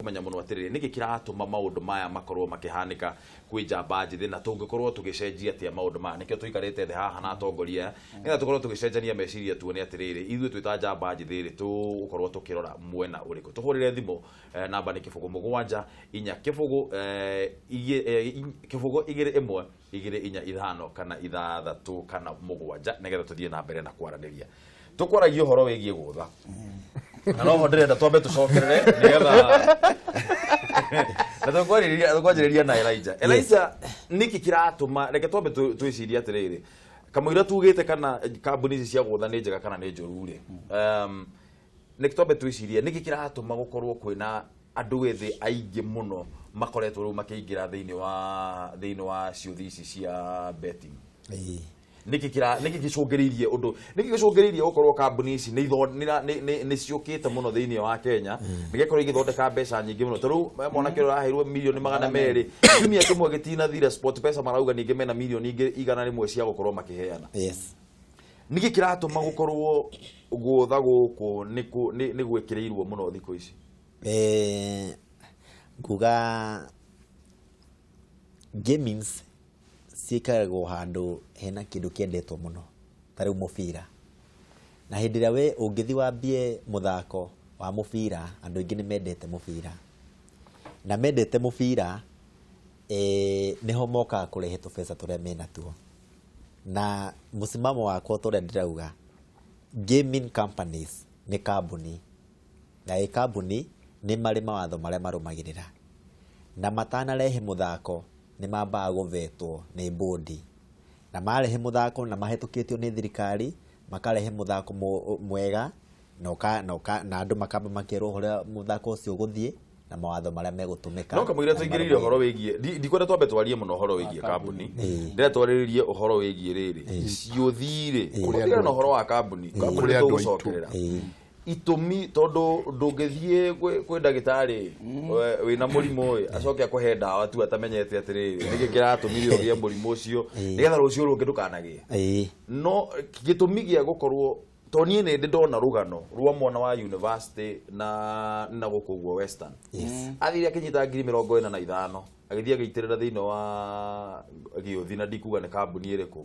Kũmenya mũno atĩrĩrĩ, nĩkĩ kĩratũma maũndũ maya makorwo makĩhanĩka kwĩ njamba njĩthĩ, na tũngĩkorwo tũgĩcenjia atĩa maũndũ maya? Nĩkĩo tũikarĩte thĩ haha na atongoria aya, nĩgetha tũkorwo tũgĩcenjania meciria, tuone atĩrĩrĩ, ithuĩ twĩ ta njamba njĩthĩ rĩ, tũgũkorwo tũkĩrora mwena ũrĩkũ. Tũhũrĩre thimũ, namba nĩ 0 7 4 0 0 2 1 2 4 5 kana 6 kana 7, nĩgetha tũthiĩ na mbere na kwaranĩria. Tũkwaragia ũhoro wĩgiĩ gũtha, na noho ndĩrenda twambe tũcokerere, nĩgetha na tũkwanjĩrĩria na Elijah. Elijah, nĩkĩ kĩratũma, reke twambe twĩcirie atĩrĩrĩ, kamũira tugĩte kana kambuni ici cia gũtha nĩ njega kana nĩ njũru rĩ, nĩkĩ twambe twĩcirie nĩkĩ kĩratũma gũkorwo kwĩna andũ ethĩ aingĩ mũno makoretwo rĩu makĩingĩra thĩinĩ wa ciũthi ici cia betting? Nĩkĩ gĩcũngĩrĩirie ũndũ, nĩkĩ gĩcũngĩrĩirie gũkorwo kambuni ici nĩ itho- nĩ ra- nĩ- nĩ- nĩ ciũkĩte mũno thĩinĩ wa Kenya, nĩgĩkorwo igĩthondeka mbeca nyingĩ mũno? Ta rĩu mwanake ũrĩa ũraheirwo mirioni 200 kiumia kĩmwe gĩtinathira, Sport Pesa marauga ningĩ mena mirioni ingĩ 100 cia gũkorwo makĩheana. Nĩkĩ kĩratũma gũkorwo gũtha gũkũ nĩ gwĩkĩrĩirwo mũno thikũ ici? Nguga gamings ciĩkagwo handũ hena kĩndũ kĩendetwo mũno, ta rĩu mũbira, na hĩndĩ ĩrĩa we ũngĩthiĩ wambie mũthako wa mũbira, andũ aingĩ nĩ mendete mũbira, na mendete mũbira, nĩho mokaga kũrehe tũbeca tũrĩa menatuo. Na mũsimamo wakwa, ta ũrĩa ndĩrauga, gaming companies nĩ kambuni, na ĩ kambuni nĩ marĩ mawatho marĩa marũmagĩrĩra, na matanarehe mũthako nĩ mambaga gũvetwo nĩ bodi, na marehe mũthako na mahĩtũkĩtio nĩ thirikari, makarehe mũthako mwega na andũ makamba makerwo ũrĩa mũthako ũcio ũgũthiĩ na mawatho marĩa megũtũmĩka. No kamũira Na tũingĩrĩire ũhoro wĩgiĩ, ndikwenda twambe twarie mũno ũhoro wĩgiĩ kambuni, ndĩrenda twarĩrĩrie ũhoro wĩgiĩ rĩrĩ ciũthi rĩ, kũtigana na ũhoro wa kambuni. Kambuni Kũrĩ andũ aitũ. tũgũcokerera itũmi, tondũ ndũngĩthiĩ kwĩ ndagĩtarĩ wĩna mũrimũ ĩ, acoke akũhe ndawa tu atamenyete atĩrĩrĩ, nĩkĩ kĩratũmire ũgĩe mũrimũ ũcio, nĩgetha rũciũ rũngĩ ndũkanagĩe. No gĩtũmi gĩa gũkorwo, to niĩ nĩ ndĩ ndona rũgano rwa mwana wa university na gũkũ ũguo Western, athire akĩnyita 45,000, agĩthiĩ agĩitĩrĩra thĩinĩ wa gĩũthi, na ndikuga nĩ kambuni ĩrĩkũ.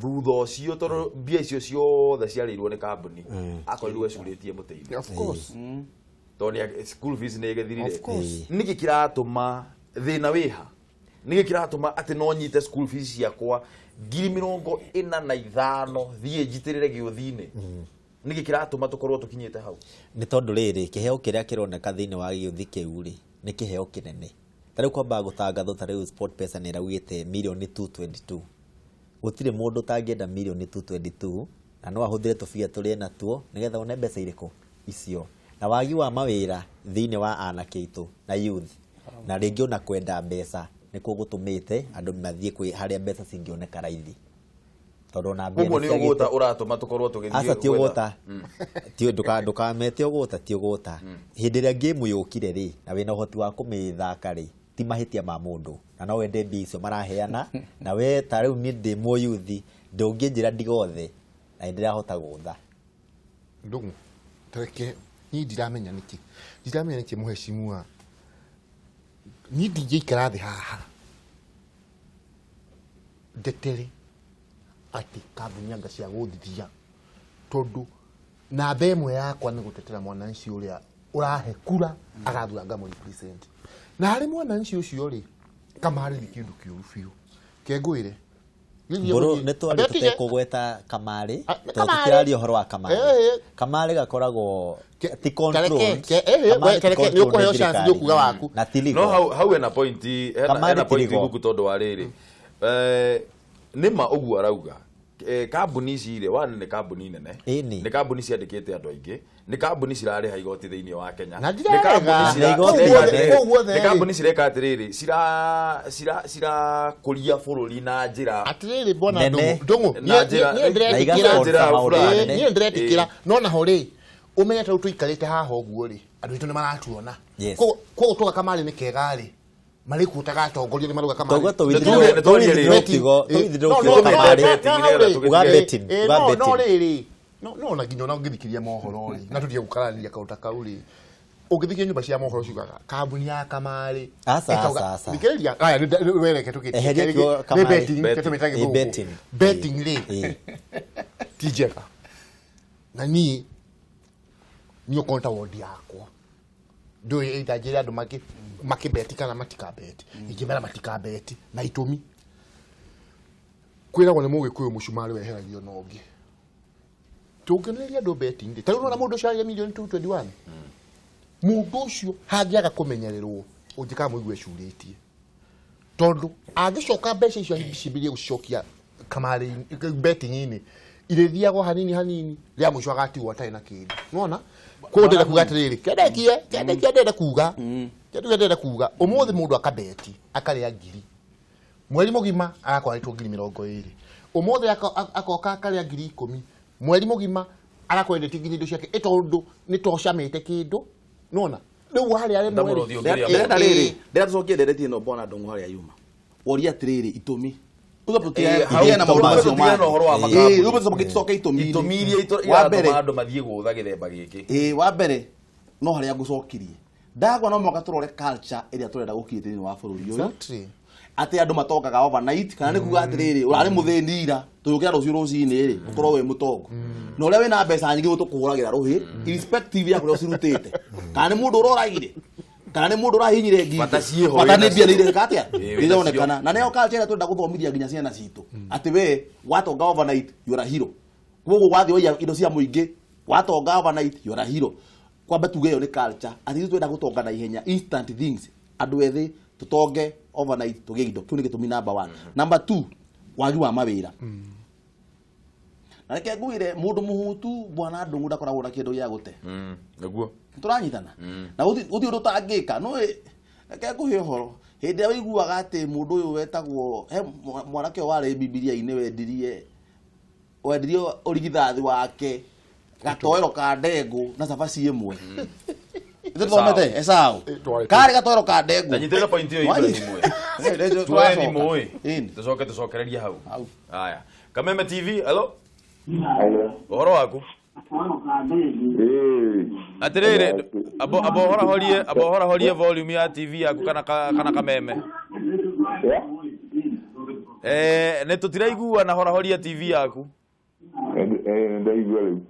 Thutha ũcio, tondũ mbia icio ciothe ciarĩirwo nĩ kambuni, akorirwo ecurĩtie mũtĩ-inĩ. Of course. Tondũ school fees nĩ ĩgĩthirire. Of course. Nĩkĩ kĩratũma thĩna wĩha? Nĩkĩ kĩratũma atĩ no nyite school fees ciakwa 45,000 thiĩ njitĩrĩre gĩũthi-inĩ? Nĩkĩ kĩratũma tũkorwo tũkinyĩte hau? Nĩ tondũ rĩrĩ, kĩheo kĩrĩa kĩroneka thĩinĩ wa gĩũthi kĩu rĩ, nĩ kĩheo kĩnene. Ta rĩu kwambaga gũtangathwo, ta rĩu Sport Pesa nĩ ĩraugĩte mirioni 222, gũtirĩ mũndũ ũtangĩenda mirioni 222, na no ahũthĩre tũbia tũrĩa natuo nĩgetha one mbeca irĩkũ icio. Na wagi wa mawĩra thĩinĩ wa anake aitũ na youth, na rĩngĩ ona kwenda mbeca, nĩkuo gũtũmĩte andũ mathiĩ kwĩ harĩa mbeca cingĩoneka raithi, tondũ ona mbia Koguo nĩ nĩ ciagĩte. ũgũta ũratũma tũkorwo tũgĩthiĩ Aca, ti gwetha- ũgũta. Ti ndũkamete ũgũta, ti ũgũta. Hĩndĩ ĩrĩa game yũkire rĩ, na wĩna ũhoti wa kũmĩthaka rĩ, ti mahĩtia ma mũndũ, na no wende mbia icio maraheana. Na we ta rĩu niĩ ndĩ mũyuthi, ndũngĩnjĩra ndigothe na nĩ ndĩrahota gũtha. Ndũng'ũ, tareke niĩ ndiramenya nĩkĩ mũheshimiwa, niĩ ndingĩikara thĩ haha ndetere atĩ kambuni anga cia gũthithia, tondũ namba ĩmwe yakwa nĩ gũtetera mwananchi ũrĩa ũrahe kura agathura ngamũ represent. Na harĩ mwananchi ũcio rĩ, kamarĩ nĩ kĩndũ kĩũru biũ kengwĩre. Mbũrũ nĩ twarĩ tũtekũgweta kamarĩ, Ah, nĩ tondũ kamarĩ. tũtiraria ũhoro wa kamarĩ. Kamarĩ gakoragwo ti controlled. Kamarĩ ti Kareke nĩ controlled ũkũheo nĩ chance, thirikari. nĩ ũkuga waku. Na ti legal. No hau hena point, hena Kamarĩ hena ti point legal. guku, tondũ wa rĩrĩ, nĩ ma ũguo arauga, kambuni ici rĩ, one, nĩ kambuni nene. Nĩ kambuni ciandĩkĩte andũ aingĩ, nĩ kambuni cirarĩha igoti thĩinĩ wa Kenya. Na Nĩ ndirarega. kambuni Na igoti nene. Kũu guothe nĩ rĩ. kambuni cireka atĩrĩrĩ, cirakũria bũrũri na njĩra Atirĩrĩ bwana Nene. Ndũng'ũ, Ndũng'ũ, Na njĩra- niĩ Na ndĩretĩkĩra. igasponsor njĩra maũndũ fulani. manene. Niĩ ndĩretĩkĩra, no naho rĩ, ũmenye ta rĩu tũikarĩte haha ũguo rĩ, andũ aitũ nĩ maratuona. Koguo tuoga kamarĩ nĩ kega rĩ, marĩ kuo ta gatongoria nĩ marauga kamarĩ. Toguo Nĩ twarie rĩrĩ. tũwithire No, rũtigo no, no, kamarĩ. betting no, nĩgetha rĩ, tũgĩtige- Uga betting, uga no betting. rĩrĩ, no na nginya ona ũngĩthikĩria mohoro rĩ, na tũtige gũkararania kaũndũ ta kau rĩ, Ũngĩthiĩ nyũmba cia mohoro ciugaga kambuni ya kamarĩ. Aca, aca, aca. Thikĩrĩria, aya wereke tũkĩtie. Eheria kiugo Nĩ kamarĩ. betting, Betting. tũmĩta Ĩ, gĩthũngũ. betting. Betting rĩ, Ĩ. ti njega. Na niĩ niĩ okorwo ta wondi yakwa ndũĩ either njĩre andũ makĩbeti kana matikabeti, ingĩmera matikabeti na itũmi kwĩragwo nĩ mũgĩkũyũ mũcumarĩ weheragio na ũngĩ. Tũngĩonereria andũ betting rĩ, ta rĩu ũrona mũndũ ũcio arĩa milioni 221, mũndũ ũcio hangĩaga kũmenyererwo ũngĩkaga mũigue ecurĩtie, tondũ angĩcoka mbeca icio ahĩmbĩrie gũcicokia kamarĩ betting-inĩ irĩthiagwo hanini hanini, rĩa mũico agatigwo atarĩ na kĩndũ. Nĩwona? Koguo ndĩrenda kuga atĩrĩrĩ, kĩendekie kĩendekie, ndĩrenda kuga kĩendekie, ndĩrenda kuga ũmũthĩ mũndũ akabeti akarĩa ngiri mweri mũgima agakorwo arĩtwo ngiri 20, ũmũthĩ akoka akarĩa ngiri 10 mweri mũgima, agakorwo endetie nginya indo ciake ĩ tondũ nĩ tocamĩte kĩndũ. Nĩwona rĩu harĩa rĩmwe Ndamũrũthi rĩ, ũngĩrĩa Ndĩrenda rĩrĩ, ndĩrenda tũcokie ndereti ĩno mbona ndũng'ũ harĩa yuma. Woria atĩrĩrĩ, itũmi. Hau Tũtigane na maũndũ macio tũtigane na ũhoro wa mangĩ. makambuni. Rĩu tũcoke tũcoke itũmi-inĩ. Itũmi iria Wa mbere, iratũma andũ mathiĩ gũtha gĩthemba gĩkĩ. Wa mbere no harĩa ngũcokirie ndagwa, no mũhaka tũrore culture ĩrĩa tũrenda gũkinyia thĩinĩ wa bũrũri ũyũ, atĩ andũ matongaga overnight, kana nĩ kuga atĩrĩrĩ, ũrarĩ mũthĩni ira, tũgĩũkĩra rũciũ rũcinĩ rĩ, ũkorwo wĩ mũtongu, na ũrĩa wĩna mbeca nyingĩ tũkũhũragĩra rũhĩ irrespective ya kũrĩa ũcirutĩte, kana nĩ mũndũ ũroragire, kana nĩ mũndũ ũrahinyire ngingo. Bata ciĩho, Bata wĩna nĩ mbia cio. nĩ ireka atĩa, Ĩ, wĩna ironekana. Na nĩyo culture ĩrĩa tũrenda gũthomithia nginya ciana citũ, atĩ we watonga overnight, you are a hero. Koguo wathiĩ waiya indo cia mũingĩ, watonga overnight, you are a hero. Kwamba tuge ĩyo nĩ culture, atĩ ithuĩ twenda gũtonga na ihenya, instant things, andũ ethĩ tũtonge overnight, tũgĩe indo. Kĩu nĩ gĩtũmi number one. Number two, wagi wa mawĩra. Na reke ngwĩre, mũndũ mũhutu, bwana ndũng'ũ, ndakoragwo na kĩndũ gĩa gũte. Nĩguo. Tũranyitana na gũtirĩ ũndũ ũtangĩka. No reke ngũhe ũhoro, hĩndĩ ĩrĩa ũiguaga atĩ mũndũ ũyũ wetagwo he mwanake ũyũ warĩ bibilia-inĩ, wendirie ũrigithathi wake gatoero ka ndengũ na cabaci ĩmwe. Ithuĩ tũthomete Esau. Twarĩ. Karĩ gatoero ka ndengũ. Tanyitĩrĩra point ĩyo, Ibrahim. Tũracoka. Tuoe thimũ ĩ, Ĩni. tũcoke tũcokererie hau. Hau. Haya, Kameme TV, hello. Hello. Ũhoro waku? Eh. Atĩrĩrĩ, abo horahorie, abo horahorie volume ya TV yaku kana kana Kameme. Yeah. Nĩ tũtiraiguana, horahoria TV yaku. Ndaigua rĩu.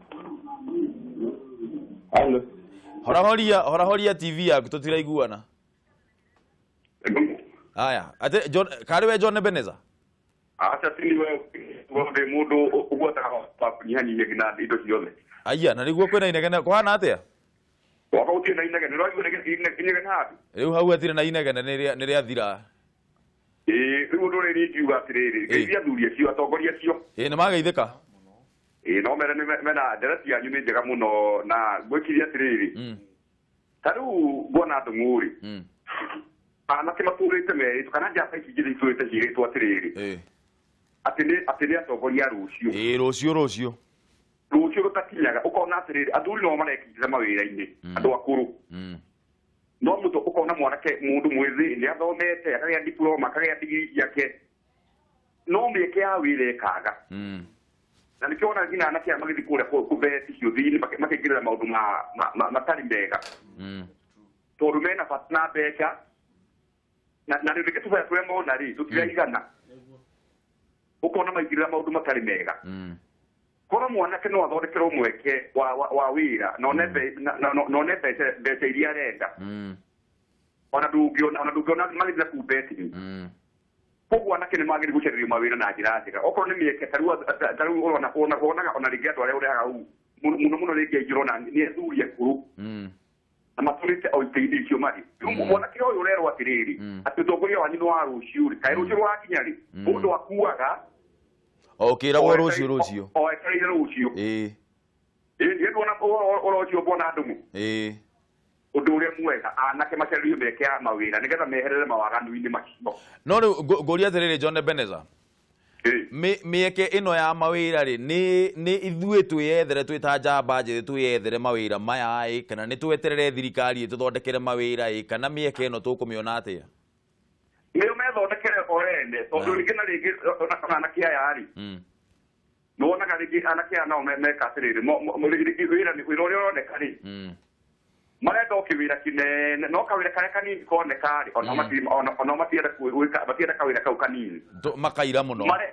Hello. Horahoria, horahoria TV yaku, tũtiraiguana. Haya, atĩ John, karĩ we John Ebenezer? Aca, ti niwe wothe mũndũ ũgwataga wa kũnyihanyihia nginya indo ciothe. Aya, na nĩguo kwĩna inegene, kũhana atĩa? Waka gũtirĩ na inegene, ũraigua inegene handũ? Rĩu hau hatirĩ na inegene, nĩ rĩathira. Ĩĩ, rĩu ũndũ ũrĩa niĩ ingiuga atĩrĩrĩ, ngeithia athuri acio, atongoria acio. Ĩ, nĩ mageithĩka. Ĩĩ, no mere nĩ mena ndereti yanyu nĩ njega mũno, na ngwĩciria atĩrĩrĩ, ta rĩu nguona ndũng'ũ rĩ, anake matũrĩte merĩtwo kana njamba ici njĩthĩ itũrĩte ciĩrĩtwo atĩrĩrĩ, atĩ nĩ atongoria a rũciũ. Ĩ, rũciũ, rũciũ. Rũciũ rũtakinyaga, ũkona atĩrĩrĩ, athuri no marekingĩra mawĩra-inĩ, andũ akũrũ, no mũndũ ũkona mwanake, mũndũ mwĩthĩ nĩ athomete, akagĩa diploma, akagĩa digiri ciake, no mĩeke ya wĩra ĩkaga. Na nĩkĩo wona nginya anake aya magĩthiĩ kũrĩa kũbeti ciũthi-inĩ, makĩingĩrĩra maũndũ matarĩ mega, tondũ mena bata na mbeca, na rĩu rĩngĩ tũbeca tũrĩa mona rĩ tũtiraigana, ũkona maingĩrĩra maũndũ matarĩ mega. Korwo mwanake no athondekerwo mweke wa wĩra na one na one mbeca iria arenda, ona ndũngĩona magĩthiĩ kũu betting. Koguo anake nĩ magĩrĩirwo gũcarĩrio mawĩra na njĩra njega, okorwo nĩ mĩeke ta rĩu ũrona wonaga ona rĩngĩ andũ arĩa ũrehaga hau mũno mũno mũno, rĩngĩ aingĩ ũrona nĩ athuri akũrũ na matũrĩte o itĩ-inĩ icio marĩ. Rĩu mwanake ũyũ ũrerwo atĩrĩrĩ, atĩ ũtongoria wanyu nĩ wa rũciũ rĩ, kaĩ rũciũ rũgakinya rĩ? Mũndũ akuaga O ũkĩragwo rũciũ, rũciũ. O etereire rũciũ. Ĩ, niĩ nduona ũhoro ũcio mbona ndũng'ũ, ũndũ ũrĩa mwega, anake macarĩrio mĩeke ya mawĩra nĩgetha meherere mawaganu-inĩ macio. No rĩu ngũria atĩrĩrĩ, John Ebenezer, mĩeke ĩno ya mawĩra rĩ, nĩ ithuĩ twĩyethere twĩ ta njamba njĩthĩ, twĩyethere mawĩra maya ĩ, kana nĩ tweterere thirikari ĩtũthondekere mawĩra ĩ, kana mĩeke ĩno tũkũmĩona atĩa? Nĩo methondekere o ene, tondũ rĩngĩ na rĩngĩ ona anake aya rĩ, nĩwonaga rĩngĩ anake aya nao meka atĩrĩrĩ, rĩngĩ wĩra ũrĩa ũroneka rĩ, Marenda o kĩwĩra kĩnene no kawĩra karĩa kanini koneka rĩ ona matienda gwĩka matienda kawĩra kau kanini. Makaira mũno. Mare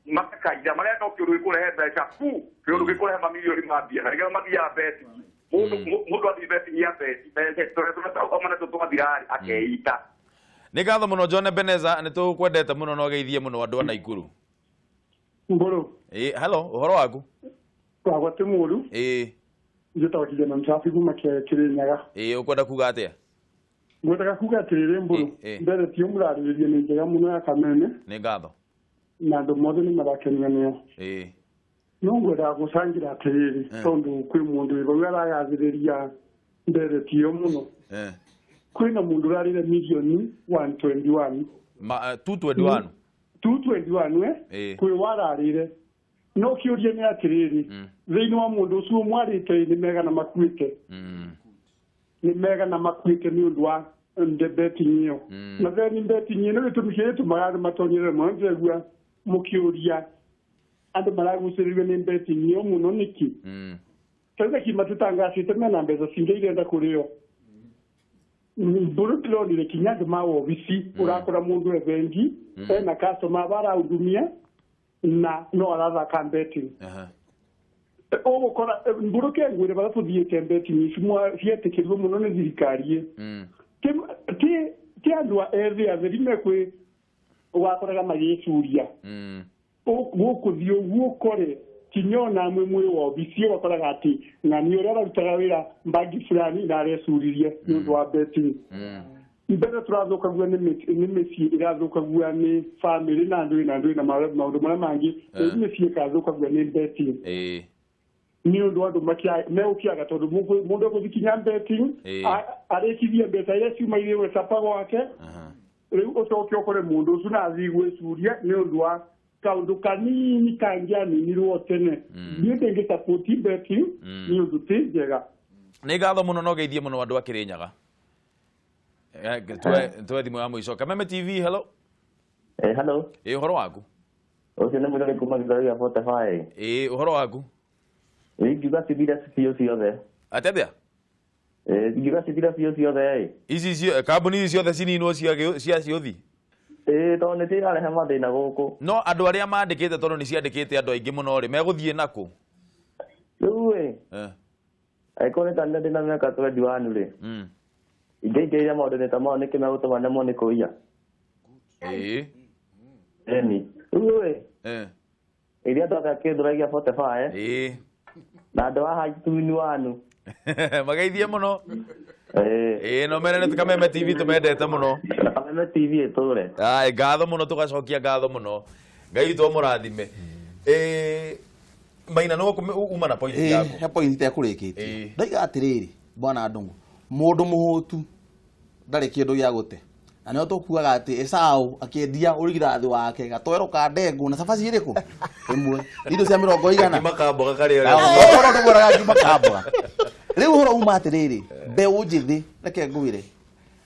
makakaira marenda o kĩũndũ gĩkũrehe mbeca ku kĩũndũ gĩkũrehe mamirioni ma mbia na nĩgetha mathiaga betting mũndũ athiĩ betting ya beti tũrĩa twathira rĩ akeita. Nĩ ngatho mũno John Ebeneza, nĩ tũkwendete mũno na ũgeithie mũno andũ a Naikuru. Mbũrũ. Ĩ, hello, ũhoro waku? Wakwa ti mũru. Ĩ. Njĩtagwo kijana msafi kuma Kĩrĩnyaga. Ĩ, ũkwenda kuga atĩa? Ngwendaga kuga atĩrĩrĩ Mbũrũ, mbere ti mũrarĩrĩria nĩ njega mũno ya Kameme. Nĩ ngatho. Na andũ mothe nĩ marakenio nĩyo. Ĩ. No ngwendaga gũcangĩra atĩrĩrĩ, tondũ kwĩ mũndũ wĩ vau aragathĩrĩria mbere ti ĩyo mũno. Kwĩna mũndũ ũrarĩre mirioni 121. 221. 221 kwĩ wararĩre. No kĩũria nĩ atĩrĩrĩ, thĩinĩ wa mũndũ ũcio mwarĩte nĩ mega na makuĩte. Nĩ mega na makuĩte nĩ ũndũ wa betting ĩyo. Na then betting ĩno gĩtũmi kĩrĩa gĩtũmaga andũ matonyerere mũno ndĩraigua mũkĩũria andũ maragucĩrĩrio nĩ betting ĩyo mũno nĩkĩ? Tarĩu kima tũtangacĩte mena mbeca cingĩ irenda kũrĩo. Mbũrũ ndĩronire kinya andũ ma wobici ũrakora mũndũ e bengi ena customer barahudumia na no arathaka betting. Ũgũkora mbũrũ kengwĩre barĩa tũthiĩte betting ici cietĩkĩrirwo mũno nĩ thirikari ti andũ a ethĩ atheri mekwĩ ũgakoraga magĩcuria gũkũthiĩ ũguo ũkore kinya ona amwe mwĩ wobici ũgakoraga atĩ ng'ani ũrĩa ararutaga wĩra mbangi fulani na arecuririe nĩ ũndũ wa betting. Mbere tũrathũkagua nĩ mĩciĩ ĩrathũkagua nĩ bamĩrĩ na ndũĩ na ndũĩ na maũndũ marĩa mangĩ, rĩu mĩciĩ ĩkathũkagua nĩ betting. Nĩ ũndũ andũ megũkĩaga tondũ mũndũ egũthiĩ kinya betting arĩkithie mbeca iria ciuma iria gwĩcapa gwake, rĩu ũcoke ũkore mũndũ ũcio na athiĩ gwĩcuria nĩ ũndũ wa kaũndũ kanini kangĩaninirwo tene. Niĩ ndĩngĩ betting nĩ ũndũ ti njega. Nĩ ngatho mũno na ũgeithie mũno andũ a Kĩrĩnyaga. Tuwe thimũ ya mũico. Kameme TV, hello. Hello. Ĩ, ũhoro waku? Ũcio nĩ mũthuri kuma gĩthũri gĩa 45. Ĩ, ũhoro waku? Ingiuga cithire biũ ciothe. Atĩa? Ingiuga cithire biũ ciothe. Ici kambuni ici ciothe cininwo cia ciũthi? Ĩ, tondũ nĩ cirarehe mathĩna gũkũ. No andũ arĩa mandĩkĩte tondũ nĩ ciandĩkĩte andũ aingĩ mũno rĩ, megũthiĩ nakũ? Rĩu ĩ, angĩkorwo nĩ ta niĩ ndĩna mĩaka 21 rĩ, ingĩingĩrĩria maũndũ-inĩ ta mau nĩkĩ megũtũma nemwo nĩ kũiya? Ĩ. Ĩni. Rĩu ĩ, iria twaka kĩthũra gĩa 45. Ĩ. Na andũ haha ituni wanu. Mageithie mũno. Ĩ, no mere nĩ Kameme TV tũmendete mũno. Kameme TV ĩtũre. Ai, ngatho mũno, tũgacokia ngatho mũno. Ngai witũ amũrathime. Maina no uma na point yaku. He point itekũrĩkĩtie. Ndaiga atĩrĩrĩ, bwana Ndung'u, mũndũ mũhũtu ndarĩ kĩndũ gĩa gũte. Na nĩho tũkuaga atĩ Esau akĩendia ũrigithathi wake gatwero ka ndengũ na cabaci ĩrĩkũ ĩmwe indo cia mĩrongo igana ngima ka mboga karĩa ũhoro ndũmwĩraga ngima ka mboga. Rĩu ũhoro uma atĩrĩrĩ, mbeũ njĩthĩ reke ngwĩre,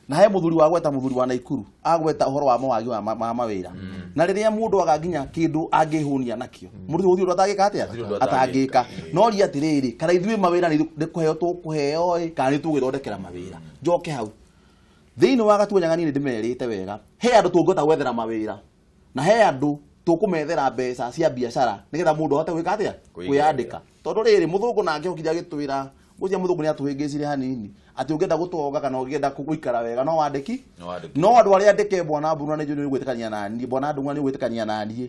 na he mũthuri wa gweta mũthuri wa Naikuru agweta ũhoro wa mawagi wa mawĩra, na rĩrĩa mũndũ aga nginya kĩndũ angĩhũnia nakĩo mũndũ ũcio ũndũ atangĩka atĩa atangĩka. No ria atĩrĩrĩ, kana ithuĩ mawĩra nĩ kũheo tũkũheo ĩ kana nĩ tũgwĩthondekera mawĩra. Njoke hau thĩinĩ wa Gatuanyaga niĩ nĩndĩmerĩte wega, he andũ tũngĩhota gwethera mawĩra na he andũ tũkũmethera mbeca cia biacara nĩgetha mũndũ ahote gwĩka atĩa kwĩyandĩka. Tondũ rĩrĩ mũthũngũ nake okire agĩtwĩra gũcia mũthũngũ nĩ atũhĩngĩcire hanini atĩ ũngĩenda gũtonga kana ũngĩenda gũikara wega no wandĩki no andũ arĩa andĩke bwana Mburu na nĩ njũĩ nĩ ũgwĩtĩkania na niĩ, bwana Ndung'u nĩ ũgwĩtĩkania na niĩ,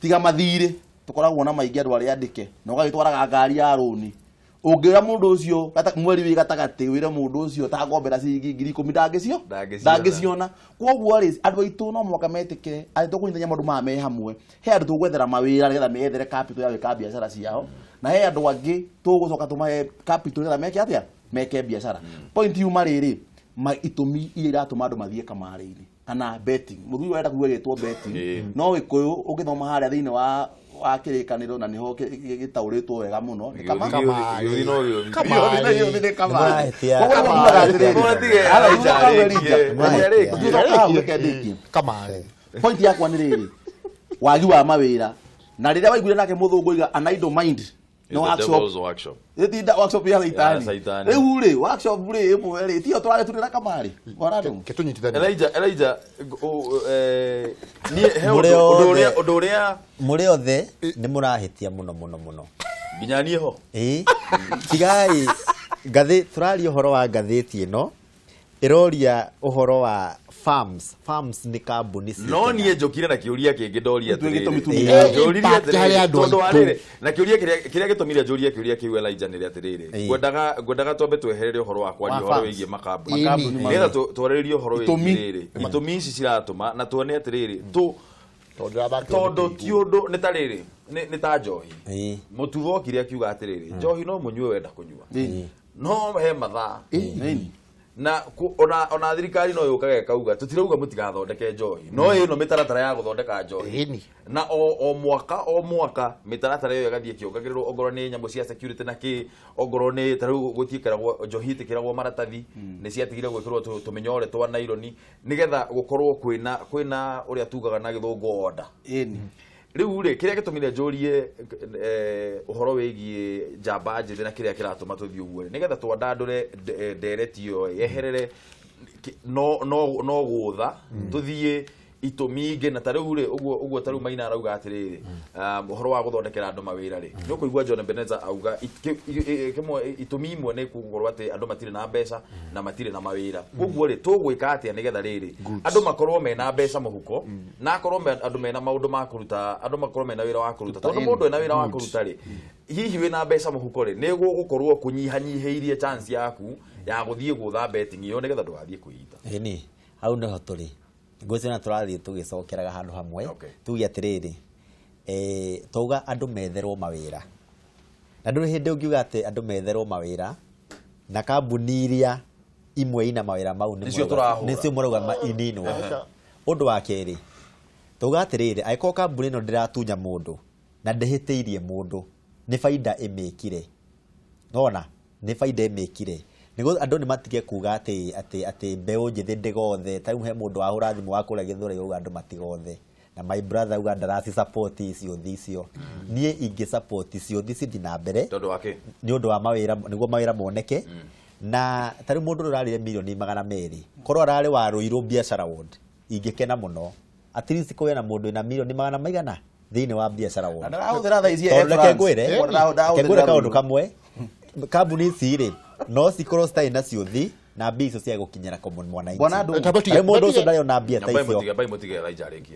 tiga mathirĩ tũkoragwo na maingĩ andũ arĩa andĩke na ũgagĩtwaraga ngari ya rũni. Ũngĩra mũndũ ũcio mweri wĩ gatagatĩ wĩre mũndũ ũcio ta ngombera ciringi 10,000 ndangĩcio ndangĩciona. Koguo rĩ andũ aitũ no mũhaka metĩkĩre atĩ tũkũnyitania maũndũ maya me hamwe. He andũ tũgwethera mawĩra nĩgetha meyethere capital ya gwĩka biacara ciao, na he andũ angĩ tũgũcoka tũmahe capital nĩgetha meke atĩa meke biacara. Point yuma rĩrĩ itũmi iria iratũma andũ mathiĩ kamarĩ-inĩ kana betting. Mũthuri ũrenda kuga gĩtwo betting no Gĩkũyũ ũngĩthoma harĩa thĩinĩ wa kĩrĩkanĩro na nĩho gĩtaũrĩtwo wega mũno nĩ kamarĩ. Point yakwa nĩ rĩrĩ, wagi wa mawĩra, na rĩrĩa waiguire nake mũthũngũ oiga an idle mind No workshop. Ĩtinda workshop ya Saitani. Rĩu rĩ workshop rĩ ĩmwe rĩ tiyo tũragĩturĩra kamarĩ. Bwana Ndung'u. Ketũnyitithanie. Elijah niĩ he ũndũ ũrĩa mũrĩ othe nĩ mũrahĩtia mũno mũno mũno. Nginya niĩ ho. Ĩĩ. Tigai ngathĩ tũraria ũhoro wa ngathĩti ĩno ĩroria ũhoro wa farms. Farms nĩ kambuni cia no niĩ njũkire na kĩũria kĩngĩ ndoria atĩrĩrĩ. Njũririe atĩrĩrĩ tondũ wa rĩrĩ na kĩũria kĩrĩa gĩtũmire njũrie kĩũria kĩu Elijah nĩ atĩrĩrĩ ngwendaga twambe tweherere ũhoro wa kwaria ũhoro wĩgiĩ makambuni nĩgetha twarĩrĩrie ũhoro wĩgiĩ rĩrĩ itũmi ici ciratũma na tuone atĩrĩrĩ tondũ ti ũndũ nĩ ta rĩrĩ nĩ ta njohi mũtugo okire akiuga atĩrĩrĩ njohi no mũnyue wenda kũnyua no he mathaa na ona thirikari no yũkaga ĩkauga tũtirauga mũtigathondeke njohi no ĩno mĩtaratara ya gũthondeka njohi na o mwaka mĩtaratara ĩyo ĩgathiĩ ĩkĩongagĩrĩrwo ongorwo nĩ nyamũ cia security na kĩ ongorwo nĩ ta rĩu gũtiĩkĩragwo njohi ĩtĩkĩragwo maratathi nĩ ciatigire gwĩkĩrwo tũmĩnyore twa naironi nĩgetha gũkorwo kwĩna ũrĩa tugaga na gĩthũngũ order. Rĩu rĩ kĩrĩa gĩtũmire njũrie ũhoro wĩgiĩ njamba njĩthĩ na kĩrĩa kĩratũma tũthiĩ ũguo rĩ nĩgetha twandandũre ndereti ĩyo yeherere no gũtha tũthiĩ itũmi ingĩ na ta rĩu rĩ ũguo ta rĩu Maina arauga atĩrĩrĩ ũhoro wa gũthondekera andũ mawĩra rĩ nĩ ũkũigua John Ebenezer auga kĩmwe itũmi imwe nĩ gũkorwo atĩ andũ matirĩ na mbeca na matirĩ na mawĩra koguo rĩ tũgwĩka atĩa nĩgetha rĩrĩ andũ makorwo mena mbeca mũhuko na akorwo andũ mena maũndũ ma kũruta andũ makorwo mena wĩra wa kũruta tondũ mũndũ ena wĩra wa kũruta rĩ hihi wĩna mbeca mũhuko rĩ nĩ gũgũkorwo kũnyihanyihĩirie chance yaku ya gũthiĩ gũtha betting ĩyo nĩgetha ndũgathiĩ kwĩita. Ĩni hau nĩho tũrĩ ngwĩciria tũrathiĩ tũgĩcokeraga handũ hamwe tuge atĩrĩrĩ twauga andũ metherwo mawĩra na ndũrĩ hĩndĩ ũngiuga atĩ andũ metherwo mawĩra na kambuni iria imwe ina mawĩra mau nĩcio mũrauga ininwo. Ũndũ wa kerĩ twauga atĩrĩrĩ angĩkorwo kambuni ĩno ndĩratunya mũndũ na ndĩhĩtĩirie mũndũ nĩ baida ĩmĩkire nona nĩ baida ĩmĩkire nĩguo andũ nĩ matige kuga atĩ mbeũ njĩthĩ ndĩgothe ta rĩu he mũndũ wahũra thimũ wa kũrĩa Gĩthũrai auga andũ matigothe na my brother auga ndaraci support ciũthi icio niĩ ingĩ support ciũthi cithi na mbere tondũ wa kĩ nĩ ũndũ wa mawĩra nĩguo mawĩra moneke na ta rĩu mũndũ ũrarĩre milioni 200 korwo ararĩ wa Ruiru biashara ward ingĩkena mũno at least kũgĩa na mũndũ wĩna milioni 200 maigana thĩinĩ wa biashara ward. Reke ngwĩre kaũndũ kamwe kambuni ici rĩ no cikorwo citarĩ na ciũthi na mbia icio cia gũkinyĩra common mwananchi. Mũndũ ũcio ndarĩ ona mbia ta icio.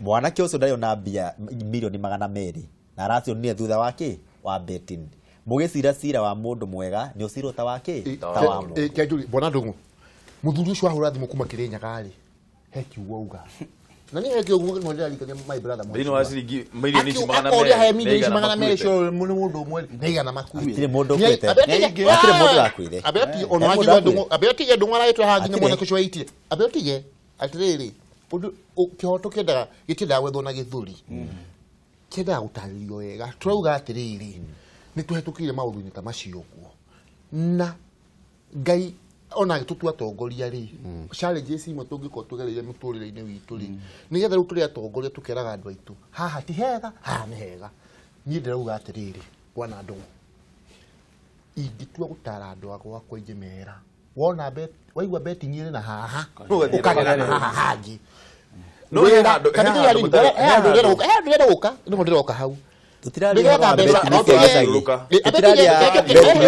Mwanake ũcio ndarĩ ona mbia milioni 200 na aracionire thutha wa kĩ wa betting. Mũgĩcira cira wa mũndũ mwega nĩ ũcirwo ta wa kĩ ta wa mũndũ. Bwana Ndung'u mũthuri ũcio wahũra thimũ kuma Kĩrĩnyaga rĩ he kiugo auga na nĩ he kiugo no ndĩrarikania my brother thĩinĩ wa ciringi milioni ici 200 milioni ici 200 icio nĩ mũndũ ũmwe nĩ igana makuire. Hatirĩ mũndũ ũkuĩte. Hatirĩ mũndũ wakuire. Ambe otige Ndung'u aragĩtwĩra haha nginya mwanake ũcio waitire ambe otige atĩrĩrĩ ũndũ kĩhoto kĩendaga gĩtiendaga gwethwo na gĩthũri kĩendaga gũtarĩrio wega tũrauga atĩrĩrĩ nĩ tũhetũkĩire maũndũ-inĩ ta macio ũguo na Ngai ona agĩtũtua atongoria rĩ challenges imwe tũngĩkorwo tũgereire mũtũrĩre-inĩ witũ rĩ nĩgetha rĩu tũrĩ atongoria tũkeraga andũ aitũ haha ti hega haha nĩ hega niĩ ndĩrauga atĩrĩrĩ bwana Ndung'u ingĩtua gũtara andũ a gwakwa ingĩmera wona waigua betting ĩrĩ na haha ũkagera na haha hangĩ no he handũ ndĩrenda gũka nĩho ndĩroka hau tũtiraria betting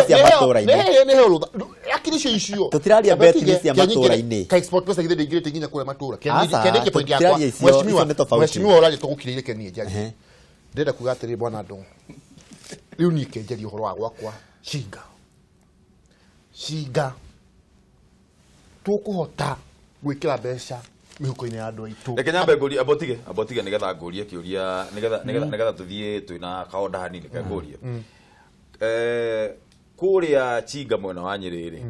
cia matũra-inĩ tũtiraria betting cia matũra-inĩ ka export pesa githĩ ndĩingĩrĩte nginya kũrĩa matũra kĩandĩke point yakwa mheshimiwa ũraria tũgũkirĩire kenie njarie ndĩrenda kuga atĩrĩrĩ bwana Ndung'u rĩu niĩ kenjeria ũhoro wa gwakwa cinga cinga tũkũhota gwĩkĩra mbeca mĩhuko-inĩ ya andũ aitũ. Reke nyambe ngũrie ambotige nĩgetha ngũrie kĩũria nĩgetha tũthiĩ twĩna kaonda hanini reke ngũrie kũrĩa Chinga mwena wa Nyĩrĩ rĩ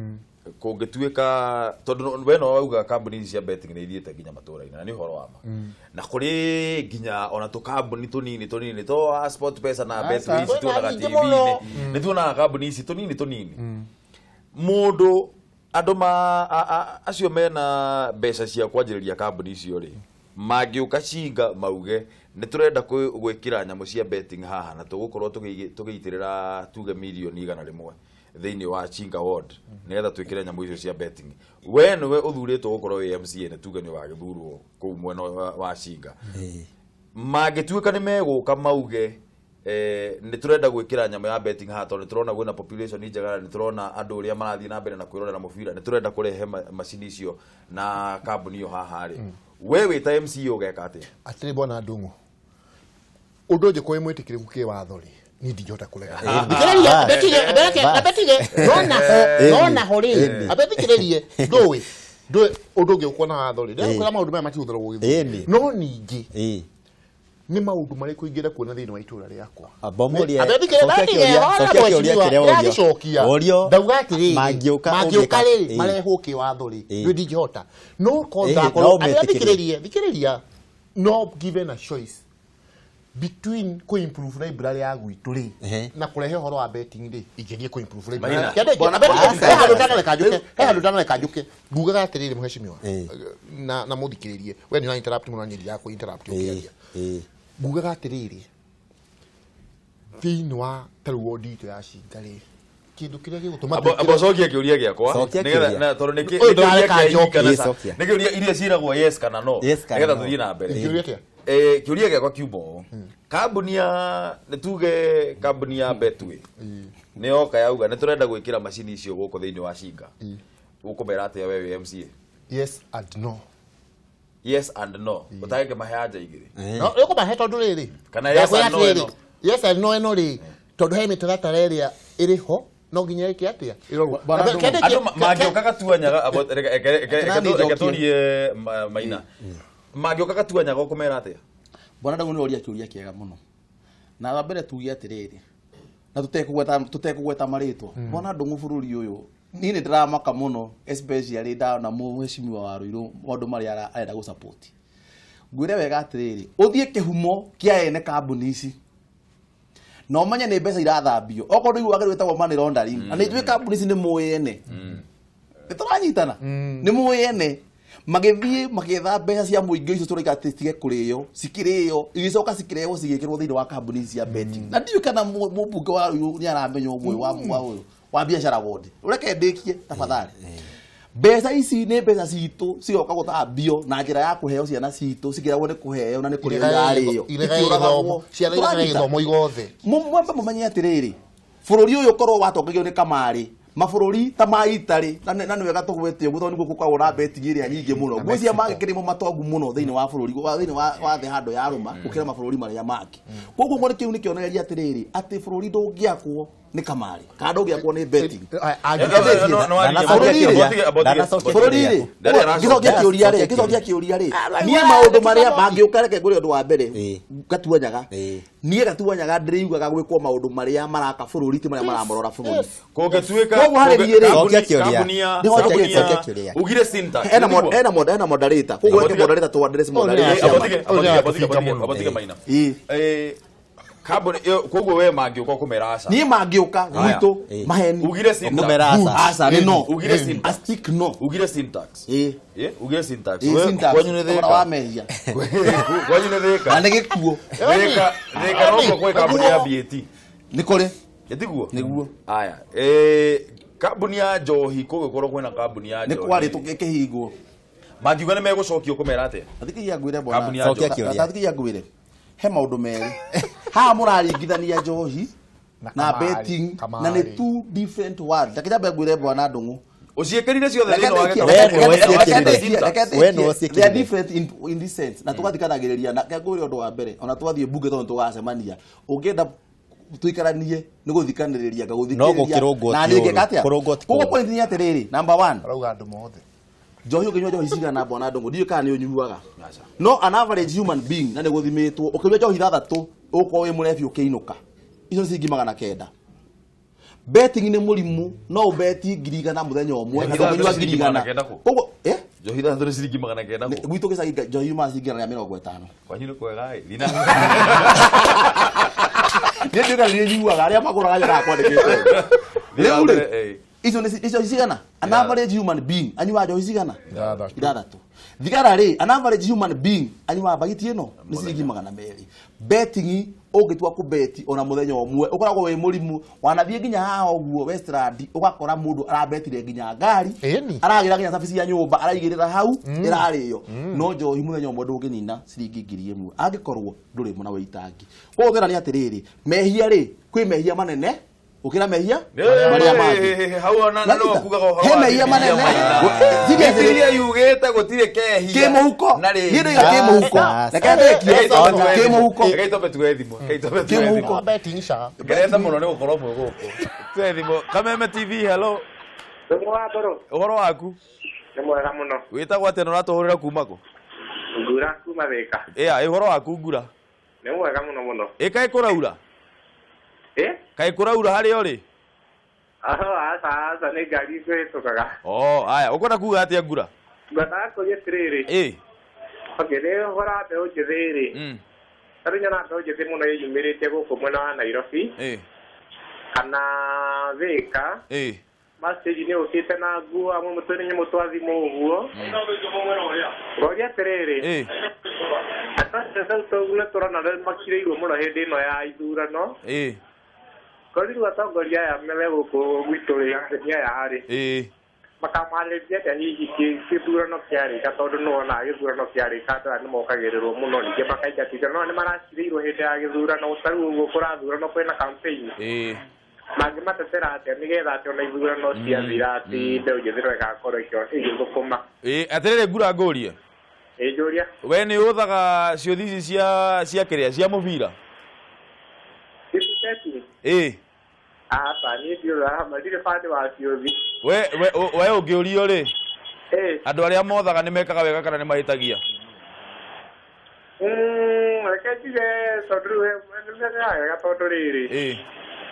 kũngĩtuĩka tondũ we no wauga kambuni ici cia betting nĩ ithiĩte nginya matũra-inĩ na nĩ ũhoro wa ma na kũrĩ nginya ona tũkambuni tũnini tũnini to Sport Pesa na Betway ici tuonaga TV-inĩ nĩ tuonaga kambuni ici tũnini tũnini mũndũ andũ ma acio mena mbeca cia kwanjĩrĩria kambuni icio rĩ Mangĩũka Cinga mauge nĩ tũrenda gwĩkĩra nyamũ cia betting haha na tũgũkorwo tũgĩitĩrĩra tuge mirioni 100 thĩinĩ wa Chinga ward nĩgetha twĩkĩre nyamũ icio cia betting. We nĩwe ũthurĩtwo gũkorwo wĩ MCA nĩ tuge nĩ ũgagĩthurwo kũu mwena wa Cinga. Mangĩtuĩka nĩ megũka mauge nĩ tũrenda gwĩkĩra nyamũ ya betting haha tondũ nĩ tũrona kwĩna population njega na nĩ tũrona andũ ũrĩa marathiĩ na mbere na kwĩrorera mũbira, nĩ tũrenda kũrehe macini icio na kambuni ĩyo haha rĩ, we wĩ ta MCA ũgeka atĩa? Atĩrĩ bwana Ndung'u, ũndũ ũngĩkorwo wĩ mwĩtĩkĩrĩku kĩwatho rĩ, niĩ ndingĩhota kũrega. Thikĩrĩria, ambe tige, nona ho rĩ, ambe thikĩrĩrie, ndũĩ ũndũ ũngĩ ũkuona watho rĩ, ndĩrakwĩra maũndũ maya matihũthĩragwo gĩthuurano. No ningĩ nĩ maũndũ marĩkũ ingĩenda kuona thĩinĩ wa itũũra rĩakwa? Ndauga atĩrĩrĩ, mangĩũka rĩ, marehwo kĩwatho rĩ, niĩ ndingĩhota. No korwo ndakorwo, thikĩrĩria, no given a choice between ku improve library ya gwitũ rĩ na kũrehe ũhoro wa betting rĩ, ingĩthiĩ ku improve library. He handũ ndanareka njũke, ngugaga atĩrĩrĩ mheshimiwa, na mũthikĩrĩrie, we nĩ ũra interrupt mũno, niĩ ndirakũ interrupt ũkĩaria. Ngugaga atĩrĩrĩ, thĩinĩ wa ta rĩu wodi itũ ya Cinga rĩ, kĩndũ kĩrĩa gĩgũtũma Amba cokia kĩũria gĩakwa nĩgetha tondũ nĩ kĩũria iria ciĩragwo yes kana no, nĩgetha tũthiĩ na mbere. Kĩũria gĩakwa kiuma ũũ, kambuni ya nĩ tuge kambuni ya Betway nĩ yoka yauga nĩ tũrenda gwĩkĩra macini icio gũkũ thĩinĩ wa Cinga, ũkũmera atĩa we wĩ MCA? Yes and no. Yes and no. Ũtangĩmahe anja igĩrĩ? No ũkũmahe tondũ rĩrĩ, kana yes and no ĩno? Yes and no ĩno rĩ, tondũ he mĩtaratara ĩrĩa ĩrĩ ho no nginya ĩke atĩa ĩrorwo. Andũ mangĩũka Gatuanyaga, reke tũrie Maina, mangĩũka Gatuanyaga ũkũmera atĩa? Bwana Ndung'u, nĩ ũria kĩũria kĩega mũno, na wa mbere tuge atĩrĩrĩ, na tũtekũgweta marĩtwa, bwana Ndung'u, bũrũri ũyũ niĩ nĩ ndĩramaka mũno, especially ndona mũheshimiwa wa Ruiru maũndũ marĩa arenda gũ support. Ngwĩre wega atĩrĩrĩ, ũthiĩ kĩhumo kĩa ene kambuni ici na ũmenye nĩ mbeca irathambio, okorwo ndũiguaga wĩtagwo money laundering, na nĩ njũĩ kambuni ici nĩ mũĩ ene, nĩ tũranyitana, nĩ mũĩ ene magĩthiĩ magĩetha mbeca cia mũingĩ icio tũraiga atĩ citige kũrĩo, cikĩrĩo, igĩcoka cikĩrehwo cigĩkĩrwo thĩinĩ wa kambuni ici cia betting. Na ndiũĩ kana mũmbunge wa Ruiru nĩ aramenya ũmwe wa ũyũ wa biacara wodi. Ũreke ndĩkie tafadhali. Mbeca ici nĩ mbeca citũ cigoka gũthambio na njĩra ya kũheo ciana citũ, cikĩragwo nĩ kũheo na nĩ kũrĩo irarĩo. Ciana iregaga gĩthomo igothe. Mwambe mũmenye atĩrĩrĩ, bũrũri ũyũ ũkorwo watongagio nĩ kamarĩ, mabũrũri ta ma Italy, na nĩ wega tũgwete ũguo tondũ nĩguo gũkoragwo na betting ĩrĩa nyingĩ mũno. Ngwĩciria mangĩkĩrĩ mo matongu mũno thĩinĩ wa bũrũri, thĩinĩ wa thĩ handũ yarũma gũkĩra mabũrũri marĩa mangĩ. Koguo ngwona kĩu nĩ kĩonereria atĩrĩrĩ, atĩ bũrũri ndũngĩakwo nĩ kamarĩ kana ndũngĩakwo nĩ betting. Bũrũri-rĩ, ngĩcokia kĩũria rĩ, niĩ maũndũ marĩa mangĩũka, reke ngũre ũndũ wa mbere Gatuanyaga, niĩ Gatuanyaga ndĩrĩugaga gwĩkwo maũndũ marĩa maraka bũrũri, ti marĩa maramorora bũrũri. Kũngĩtuĩka Koguo harĩ niĩ rĩ, kambuni ya ugire syntax ena moderator, koguo reke moderator tu address moderator. Abatige Maina. Kambuni koguo we mangĩũka ũkũmera aca? Niĩ mangĩũka gwitũ maheni Ugire syntax. Aca nĩ no. Ugire syntax. A stick no. Ugire syntax. Ugire syntax. Syntax. Kwanyu nĩ Thogora Thĩka? wa mehia. Kwanyu nĩ Thĩka? Na nĩ gĩkuũ. Thĩka nokuo kwĩ kambuni ya BAT? Nĩ kũrĩ. Ĩtiguo? Nĩguo. Aya, kambuni ya njohi, kũgĩkorwo kwĩna kambuni ya Nĩ njohi kwarĩ tũkĩhingwo. Mangiuga nĩ megũcokio kũmera atĩa? Thikĩria ngwĩre bwana. Kambuni ya njohi. Thikĩria ngwĩre, he maũndũ merĩ haha mũraringithania njohi na betting, na nĩ two different words. Reke nyambe ngwĩre bwana Ndung'u. Ũciĩkĩrire ciothe thĩinĩ wa gĩtarũ. We nĩwe ũciĩkĩrire. They are different in this sense, na tũgathikanagĩrĩria na ngwĩre ũndũ wa mbere, ona twathiĩ mbunge tondũ tũgacemania, ũngĩenda tũikaranie nĩ gũthikanĩrĩria ngagũthikĩrĩria No gũkĩrũngwo na ti niĩ ngeka ũũru. atĩa. Kũrũngwo ti Koguo kũũru. point nĩ atĩrĩrĩ, number one, Arauga andũ mothe. Njohi ũkĩnyua njohi cigana, bwana Ndung'u? Ndiũĩ kana nĩ ũnyuaga, no an average human being, na nĩ gũthimĩtwo, ũkĩnyua njohi ithathatũ ũgũkorwo wĩ mũrebi ũkĩinũka. Icio nĩ ciringi 900. Betting nĩ mũrimũ, no ũbeti 100,000 mũthenya ũmwe na ndũngĩnyua 100,000. Koguo Njohi ithathatũ nĩ ciringi 900 kũ? Gwitũ gĩcagi njohi yumaga ciringi 150. Kwanyu nĩ kwega ĩ Thina. Niĩ ndiũĩ kana nĩ nyuaga, arĩa magũraga nyonaga kwandĩkĩtwo. Rĩu rĩ, icio nĩ icio cigana? An average human being anyuaga njohi cigana? Ithathatũ. Ithathatũ. Thigara rĩ, an average human being anyuaga bagiti ĩno nĩ ciringi 200. Betting ũngĩtua kũbeti ona mũthenya ũmwe ũkoragwo wĩ mũrimũ, wanathiĩ nginya haha ũguo Westland ũgakora mũndũ arabetire nginya ngari, aragĩra nginya cabici ya nyũmba, araigĩrĩra hau ĩrarĩo. No njohi mũthenya ũmwe ndũngĩnina ciringi 1000 angĩkorwo ndũrĩ mũna wĩitangi. Koguo thĩna nĩ atĩrĩrĩ, mehia rĩ, kwĩ mehia manene gũkĩra mehia marĩa mangĩ. Hau ona no kugaga ũhoro He mehia manene. Bibilia yugĩte gũtirĩ kehia Kĩmũhuko. Na rĩhia. Niĩ ndĩiga kĩmũhuko. Reke ndĩkie. Kĩmũhuko. Reke twambe tuoe thimũ. Reke twambe tuoe thimũ. Betting sha. Ngeretha mũno nĩ gũkorwo mwĩ gũkũ. Tuoe thimũ. Kameme TV, hello. Ũhoro waku? Nĩ mwega mũno. Wĩtagwo atĩa na ũratũhũrĩra kuma kũ? Ngura kuma Thĩka. Ĩa, ũhoro waku Ngura? Nĩ mwega mũno mũno. Ĩ kaĩ kũraura? Ĩ? Kaĩ kũraura harĩa ũrĩ? Aca aca nĩ ngari ikũhĩtũkaga. Oh, aya, ũkwenda kuga atĩa Ngura? Ngwendaga kũria atĩrĩrĩ. Ĩ. Okay, nĩ ũhoro wa mbeũ njĩthĩ rĩ. Ta rĩu nyonaga mbeũ njĩthĩ mũno ĩyumĩrĩtie gũkũ mwena wa Nairobi. Ĩ. Kana Thĩka. Ĩ. Mastage nĩ ũkĩte na nguo amwe mũtwe-inĩ nyamũ twa thimũ ũguo. Ngoria atĩrĩrĩ. Ĩ. Atongoria tũrona makirĩirwo mũno hĩndĩ ĩno ya ithurano. Ĩ. Ngori rĩu atongoria aya me gũkũ gwitũ rĩ, arĩmi aya rĩ. Ĩ. Makamarĩria atĩa hihi gĩthurano kĩarĩka, tondũ nĩwona gĩthurano kĩarĩka andũ aya nĩmokagĩrĩrwo mũno, ningĩ makaingatithio, no nĩmaracirĩirwo hĩndĩ ya gĩthurano, ta rĩu ũguo kũrathurano kwĩna campaign. Ĩ. Mangĩmatetera atĩa nĩgetha atĩ ona ithurano ciathira atĩ mbeũ njĩthĩ no ĩgakorwo ĩgĩthũkũma. Ĩ, atĩrĩrĩ Ngura ngũrie. Ĩ, njũria. We nĩ ũthaga ciũthi ici cia kĩrĩa cia mũbira? Ĩ. Aca niĩ ndiũthaga, ndirĩ bandi wa ciũthi. We ũngĩũrio rĩ, andũ arĩa mothaga nĩ mekaga wega kana nĩ mahĩtagia? Reke njuge tondũ rĩu nĩ mekaga wega tondũ rĩrĩ. Ĩ.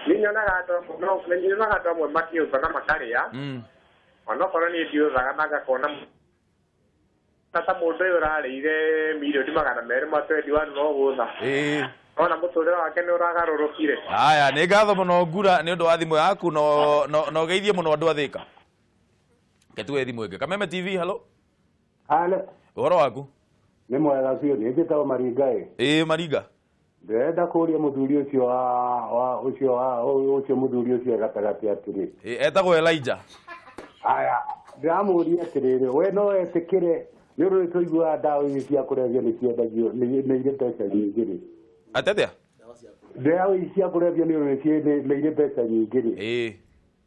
Niĩ nyonaga andũ amwe no nyonaga andũ amwe makĩũtha na makarĩa. Onokorwo niĩ ndiũthaga na ngakona ta mũndũ ũyũ ũrarĩire mirioni 221 no gũtha. Ĩ. Ona mũtũrĩre wake nĩ ũragarũrũkire. Aya, nĩ ngatho mũno Ngura nĩ ũndũ wa thimũ yaku no ũgeithie mũno andũ a Thĩka. Reke tuoe thimũ ĩngĩ. Kameme TV, hello. Halo. Ũhoro waku? Nĩ mwega biũ, niĩ njĩtagwo Maringa ĩ. Ĩ, Maringa. Ndĩrenda kũria mũthuri ũcio wa ũcio wa ũcio mũthuri ũcio gatagatĩ atĩrĩ. Ĩ, etagwo Elijah. Aya, ndĩramũria atĩrĩrĩ, we no etĩkĩre nĩ ũndũ nĩ tũiguaga ndawa ici cia kũrebia nĩ ciendagio nĩ irĩ mbeca nyingĩ rĩ. Atĩ atĩa? Ndawa ici cia kũrebia nĩ ũndũ nĩ irĩ mbeca nyingĩ rĩ. Ĩ.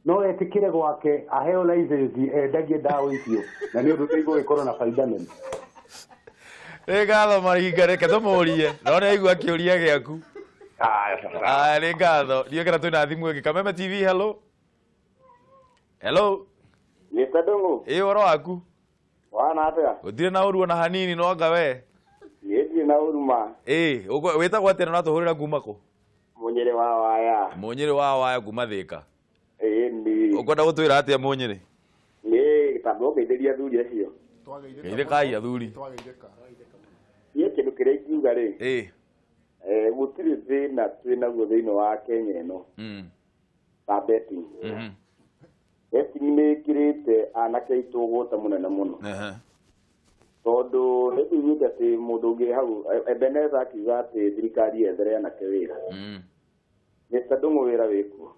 No etĩkĩre gwake aheo license endagie ndawa icio na nĩ ũndũ nĩ igũgĩkorwo na baida nene. Nĩ ngatho Maringa, reke tũmũrie. No nĩ aigua kĩũria gĩaku. Aya, nĩ ngatho. Ndiũĩ kana twĩna thimũ ĩngĩ. Kameme TV, hello. Hello. Mr. Ndung'u. Ĩ, ũhoro waku? Wana atĩa? Gũtirĩ na ũru ona hanini no anga we. Niĩ ndirĩ na ũru ma. Ĩ, wĩtagwo atĩa na ũratũhũrĩra kuma kũ? Mũnyĩrĩ wa Waya. Mũnyĩrĩ wa Waya kuma Thĩka. Ĩ ni. Ũkwenda gũtwĩra atĩa Mũnyĩrĩ? Niĩ tamba ũgeithĩria athuri acio. Geithĩkai athuri. Niĩ kĩndũ kĩrĩa ingiuga rĩ. Ĩ. Gũtirĩ thĩna twĩ naguo thĩinĩ wa Kenya ĩno. Ta betting. Betting nĩ ĩkĩrĩte anake aitũ ũgũta mũnene mũno. Tondũ nĩ tũiguĩte atĩ mũndũ ũngĩ hau Ebenezer akiuga atĩ thirikari yethere anake wĩra. Mr. Ndung'u wĩra wĩkuo.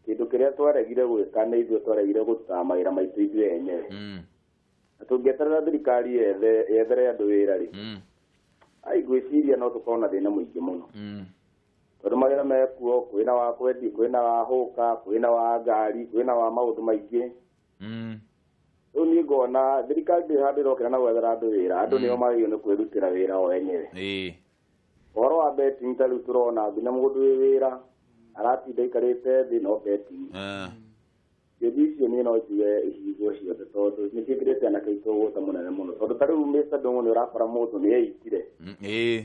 Kĩndũ kĩrĩa twaregire gwĩka nĩ ithuĩ twaregire gũruta mawĩra maitũ ithuĩ enyewe. Na tũngĩeterera thirikari yethere andũ wĩra rĩ, ai ngwĩciria no tũkorwo na thĩna mũingĩ mũno. Tondũ mawĩra mekuo, kwĩna wa kwendia, kwĩna wa hũka, kwĩna wa ngari, kwĩna wa maũndũ maingĩ. Rĩu niĩ ngona thirikari ndĩrĩ handũ ĩrokĩra na gwethera andũ wĩra, andũ nĩo magĩrĩirwo nĩ kwĩrutĩra wĩra o enyewe. Ũhoro wa betting ta rĩu tũrona nginya mũndũ wĩ wĩra aratinda aikarĩte thĩ no betting. Ciũthi icio niĩ no njuge ihingwo ciothe tondũ nĩ ciĩkĩrĩte anake aitũ ũgũta mũnene mũno. Tondũ ta rĩu Mr. Ndung'u nĩ ũrakora mũndũ nĩ eitire. Ĩ.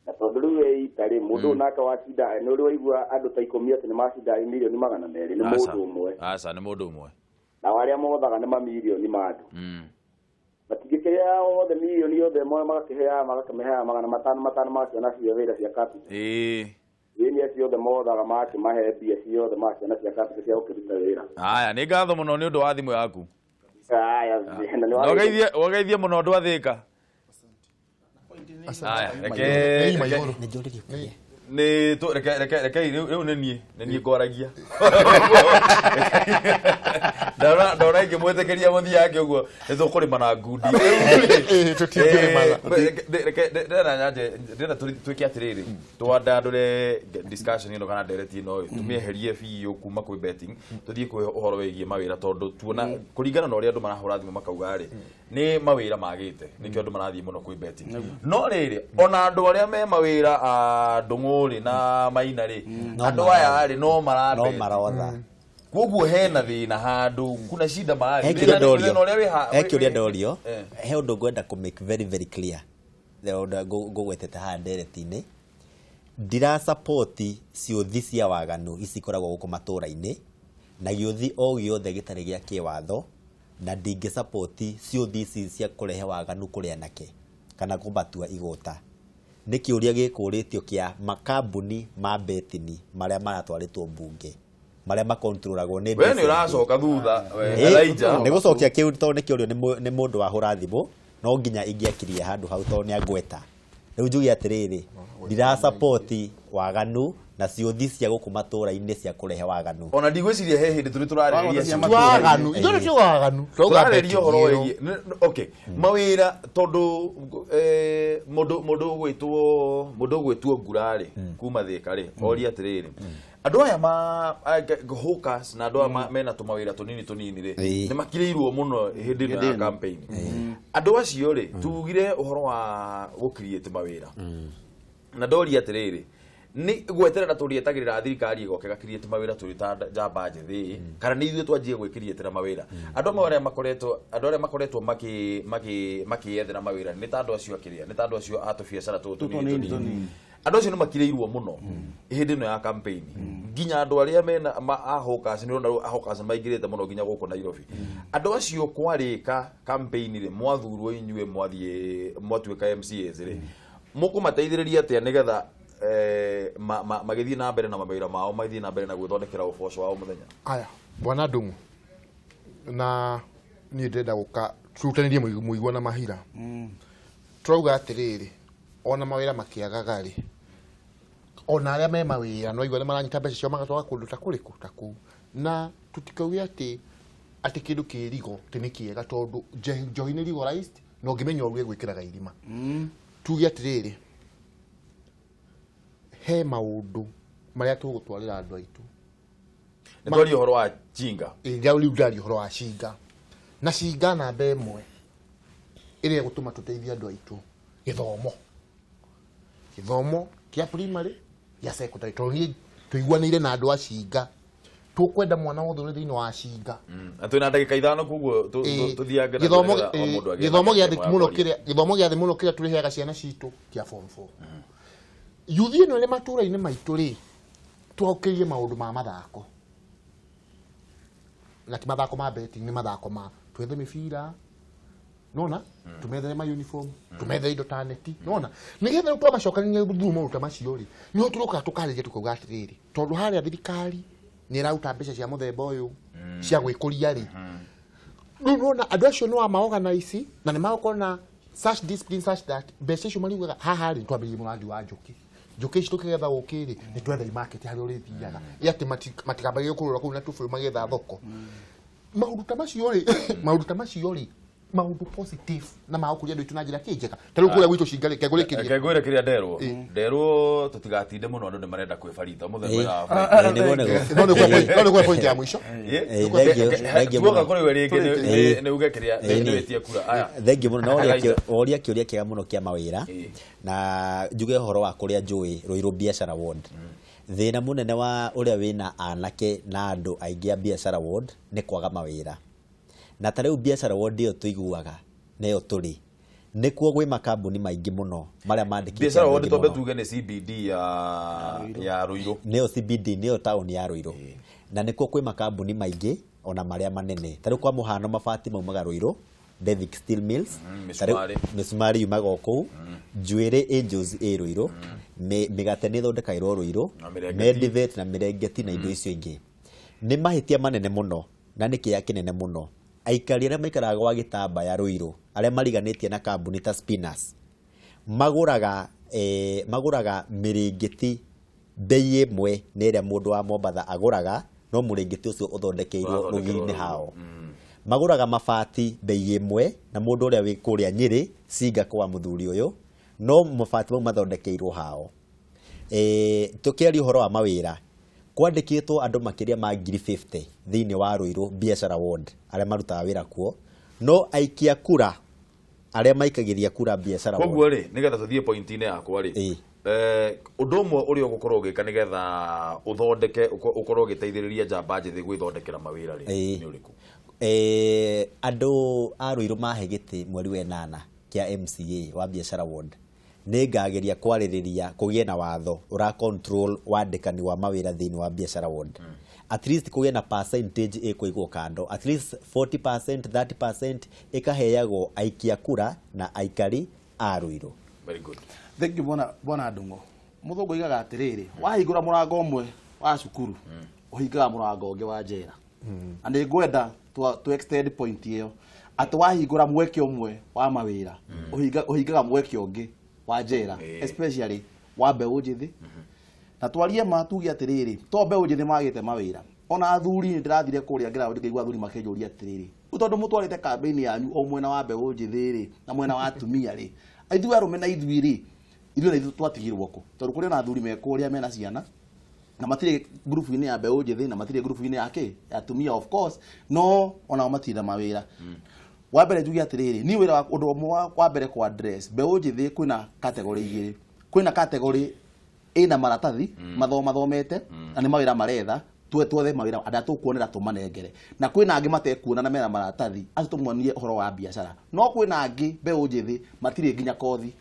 Na tondũ rĩu eita rĩ, mũndũ ũyũ nake wacinda, nĩ ũrĩ waigua andũ ta 10 atĩ nĩ macinda mirioni 200 nĩ mũndũ ũmwe. Aca, nĩ mũndũ ũmwe. Nao arĩa mothaga nĩ mamirioni ma andũ. Matingĩkĩrĩa othe mirioni yothe magakĩheaga magakĩmaheaga 500 500 magaciona cio wĩra cia capital. Ĩ. Ĩni acio othe mothaga makĩmahe mbia ciothe magaciona cia capital cia gũkĩruta wĩra. Aya, nĩ ngatho mũno nĩ ũndũ wa thimũ yaku. Haya, na Na ũgeithie mũno andũ a Thĩka. Aya, reke nĩ reke reke reke rĩu nĩ niĩ ngwaragia. Ndona ingĩmwĩtĩkĩria mũthia yake ũguo nĩ tũkũrĩma na ngundi. Tũtingĩrĩmana. Reke ndĩrenda nyanje ndĩrenda twĩke atĩrĩrĩ, twandandũre discussion ĩno kana ndereti ĩno tũmĩeherie biũ kuma kwĩ betting tũthiĩ kwĩ ũhoro wĩgiĩ mawĩra, tondũ tuona kũringana na ũrĩa andũ marahũra thimũ makauga rĩ nĩ mawĩra magĩte nĩkĩo andũ marathiĩ mũno kwĩ betting. No rĩrĩ ona andũ arĩa me mawĩra a Ndũng'ũ rĩ na Maina rĩ, andũ aya rĩ no marabet, no marotha. Koguo hena thĩna handũ, kuna shida mahali. He kĩũria ndorio, he ũndũ ngwenda kũ make very very clear. Ũndũ ngũgwetete haha ndereti-inĩ, ndira support ciũthi cia waganu ici ikoragwo gũkũ matũra-inĩ, na gĩũthi o gĩothe gĩtarĩ gĩa kĩwatho, na ndingĩ support ciũthi ici cia kũrehe waganu kũrĩ anake kana kũmatua igũta. Nĩ kĩũria gĩkũrĩtio kĩa makambuni ma betini marĩa maratwarĩtwo mbunge, marĩa makontrolagwo nĩ we nĩ ũracoka thutha Elijah. Nĩ gũcokia kĩu tondũ nĩ kĩũrio nĩ mũndũ wahũra thimũ, no nginya ingĩakirie handũ hau tondũ nĩ angweta. Rĩu njuge atĩrĩrĩ, ndira support waganu na ciũthi cia gũkũ matũra-inĩ cia kũrehe waganu. Ona ndigwĩciria he hĩndĩ tũrĩ tũrarĩrĩria waganu. Ithuĩ nĩ waganu. Tũrarĩrĩria ũhoro wĩgiĩ okay mawĩra, tondũ mũndũ ũgwĩtwo Ngura rĩ kuma Thĩka rĩ oria atĩrĩrĩ, andũ aya ma hawkers na andũ aya mena tũmawĩra tũnini tũnini rĩ nĩ makirĩirwo mũno hĩndĩ ĩno ya campaign. Andũ acio rĩ tugire ũhoro wa gũ-create mawĩra, na ndoria atĩrĩrĩ, nĩ gweterera tũrĩetagĩrĩra thirikari ĩgoka ĩga-create mawĩra tũrĩ ta njamba njĩthĩ, kana nĩ ithuĩ twanjie gwĩkiriĩtĩra mawĩra? Andũ amwe arĩa makoretwo andũ arĩa makoretwo makĩyethera mawĩra nĩ ta andũ acio akĩrĩa, nĩ ta andũ acio a tũbiacara tũtũ tũnini tũnini. Andũ acio nĩ makirĩirwo mũno hĩndĩ ĩno ya campaign, nginya andũ arĩa mena a hawkers, nĩ ũrona a hawkers maingĩrĩte mũno nginya gũkũ Nairobi. Andũ acio kwarĩka campaign rĩ, mwathurwo inyuĩ mwathiĩ mwatuĩka MCAs rĩ, mũkũmateithĩrĩria atĩa nĩgetha magĩthiĩ na mbere na mawĩra mao, magĩthiĩ na mbere na gwĩthondekera ũboco wao mũthenya? Aya, bwana Ndung'u, na niĩ ndĩrenda gũka turutanĩrie mũigua na mahira. Tũrauga atĩrĩrĩ, ona mawĩra makĩagaga rĩ, ona arĩa me mawĩra no igua nĩ maranyita mbeca ciao magatwara kũndũ ta kũrĩkũ ta kũu, na tũtikauge atĩ kĩndũ kĩ rigo atĩ nĩ kĩega, tondũ njohi nĩ legalized na ũngĩmenya ũruge gwĩkĩraga irima. Tuge atĩrĩrĩ, he maũndũ marĩa tũgũtwarĩra andũ aitũ. Nĩ twaria ũhoro wa cinga. Rĩu ndaria ũhoro wa cinga. Na cinga namba ĩmwe ĩrĩa ĩgũtũma tũteithie andũ aitũ, gĩthomo. Gĩthomo kĩa primary, gĩa secondary, tondũ niĩ tũiguanĩire na andũ a cinga, tũkwenda mwana wothe ũrĩ thĩinĩ wa cinga. Na twĩna ndagĩka ithano koguo tũthiange na gĩthomo gĩa thĩ mũno kĩrĩa gĩthomo gĩa thĩ mũno kĩrĩa tũrĩheaga ciana citũ kĩa form 4. Yuthi ĩno ĩrĩ matũra-inĩ maitũ rĩ, twaũkĩrie maũndũ ma mathako. Na ti mathako ma betting, nĩ mathako ma twethe mĩbira, nona tumethere ma uniform, tumethere indo ta neti, nona nĩgetha rĩu twamacokanĩria through maũndũ ta macio rĩ, nĩho tũroka tũkarĩria tũkauga atĩrĩrĩ, tondũ harĩa thirikari nĩ ĩraruta mbeca cia mũthemba ũyũ cia gwĩkũria rĩ, rĩu nona andũ acio nĩ wamaorganize na nĩ magũkorwo na such discipline such that mbeca icio mariugaga haha rĩ, twambĩrĩrie mũrandi wa njũkĩ, njũkĩ ici tũkĩgetha ũkĩ rĩ, nĩ twetha market harĩa ũrĩthiaga, ĩ atĩ matikambagĩrĩrie kũrũra kũu na tũbũyũ magĩetha thoko. Maũndũ ta macio rĩ, maũndũ ta macio rĩ, maũndũ positive na magũkũria andũ aitũ na njĩra kĩnjega. Ta rĩu kũrĩa gwitũ cinga rĩ, kengũrĩkĩrie. Reke ngwĩre kĩrĩa nderwo. Nderwo tũtigatinde mũno, andũ nĩ marenda kwĩbarita mũthenya wa No nĩ kwa point ya mũico. Tuoka kũrĩ we rĩngĩ nĩ uge kĩrĩa nĩ wĩtie kura. Aya, thengiũ mũno. Na woria kĩũria kĩega mũno kĩa mawĩra, na njuge ũhoro wa kũrĩa njũĩ Ruiru Biashara Ward. Thĩna mũnene wa ũrĩa wĩna anake na andũ aingĩ a Biashara Ward nĩ kwaga mawĩra. Na ta rĩu Biashara Ward ĩyo tũiguaga nĩyo tũrĩ, nĩkuo gwĩ makambuni maingĩ mũno marĩa mandĩkĩte Biashara Ward twambe tuge nĩ CBD ya Ruiru. Nĩyo CBD, nĩyo taũni ya Ruiru. Na nĩkuo kwĩ makambuni maingĩ ona marĩa manene. Ta rĩu kwa mũhano mabati maumaga Ruiru, Davic Steel Mills, mĩcumarĩ yumaga o kũu, njuĩrĩ Angels ĩ Ruiru, mĩgate nĩ ĩthondekagĩrwo Ruiru, Medivet na mĩrengeti na indo icio ingĩ. Nĩ mahĩtia manene mũno na nĩ kĩeha kĩnene mũno Aikari arĩa maikaraga gwa Gĩtambaya Ruiru arĩa mariganĩtie na kambuni ta Spinners magũraga mĩrĩngĩti bei ĩmwe nĩ ĩrĩa mũndũ wa Mombatha agũraga, no mũrĩngĩti ũcio ũthondekeirwo rũgiri-inĩ hao. Magũraga mabati bei ĩmwe na mũndũ ũrĩa wĩ kũrĩa Nyĩrĩ Singa kwa mũthuri ũyũ, no mabati mau mathondekeirwo hao. Tũkĩaria ũhoro wa mawĩra, kwandĩkĩtwo andũ makĩria ma 50,000 thĩinĩ wa Ruiru Biashara Ward arĩa marutaga wĩra kuo, no aikia kura arĩa maikagĩria kura biashara ward. Koguo rĩ, nĩgetha tũthiĩ point-inĩ yakwa rĩ, ũndũ ũmwe ũrĩa ũgũkorwo ũgĩka nĩgetha ũthondeke ũkorwo ũgĩteithĩrĩria njamba njĩthĩ gwĩthondekera mawĩra rĩ, nĩ ũrĩkũ? Andũ a Ruiru mahe gĩtĩ mweri wa 8 kĩa MCA wa Biashara Ward, nĩngageria kwarĩrĩria kũgĩe na watho ũra control wandĩkani wa mawĩra thĩinĩ wa Biashara Ward. At least kũgĩe na percentage ĩkũigwo kando, at least 40% 30% ĩkaheagwo aikia kura na aikari a Ruiru. Very good. Thank you bwana Ndung'u. Mũthũngũ oigaga atĩrĩrĩ, wahingũra mũrango ũmwe wa cukuru, ũhingaga mũrango ũngĩ wa njera. Na nĩ ngwenda tu extend point ĩyo atĩ wahingũra mweke ũmwe wa mawĩra, ũhingaga mweke ũngĩ wa njera, especially wa mbeũ njĩthĩ. Na twarie ma tuge atĩrĩrĩ, to mbeũ njĩthĩ magĩte mawĩra, ona athuri nĩ ndĩrathire kũrĩa ground ngĩigua athuri makĩnjũria atĩrĩrĩ, tondũ mũtwarĩte campaign yanyu o mwena wa mbeũ njĩthĩ rĩ na mwena wa atumia rĩ, ithuĩ arũme na ithuĩ rĩ, ithuĩ na ithuĩ twatigirwo kũ? Tondũ kũrĩ ona athuri me kũrĩa mena ciana na matirĩ ngurubu-inĩ ya mbeũ njĩthĩ na matirĩ ngurubu-inĩ ya kĩ ya atumia of course, no onao matirĩ na mawĩra. Wa mbere njuge atĩrĩrĩ, niĩ wĩra ũndũ ũmwe wa mbere kwa address mbeũ njĩthĩ, kwĩna category igĩrĩ. Kwĩna category ĩna maratathi mathomete na nĩ mawĩra maretha, twethe mawĩra andũ tũkuonera tũmanengere, na kwĩna angĩ matekuona na mena maratathi acio tũmonie ũhoro wa biacara, no kwĩna angĩ mbeũ njĩthĩ matirĩ nginya kothi.